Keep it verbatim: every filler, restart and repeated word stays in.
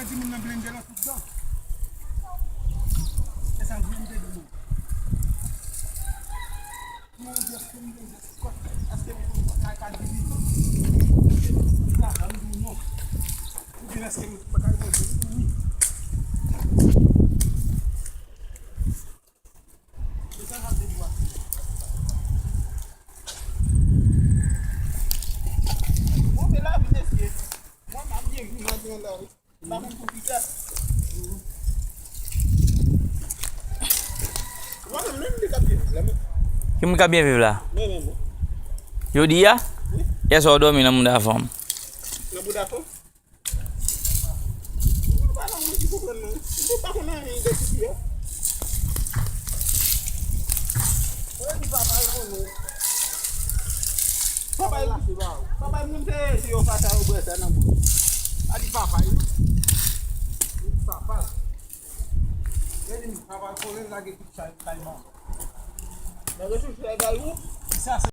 Timoun nan blende lan tout dan. Se sa m vle m te di nou. Mon Dye, èske m gen zèskòt? Èske m pa ka di wi? Èske m pa ka di non? Oubyen èske m pa ka reponn wi? Se sa m ap di nou a. Bon, se lavi, mesye. Mwen, m ap byen viv maten an la, wi. M pa konn pwofitè. Mwen menm, menm li k ap byen viv la, men. Ki moun k ap byen viv la? Mwen menm, wi. Jodi a? Wi. Yè swa w dòmi nan mouda fanm? Nan mouda fanm? Mwen pa nan moun ki konprann non. Mwen pa konn anyen de sisi a. Mwen di papa l konnen. Papa l, papa l moun te di yo fatra yo bwè sa nan bouch. A di papa l non. Di papa l. Mwen di papa l konnen lage tout chay kay manman. Lage tout chay kay ou? Sa se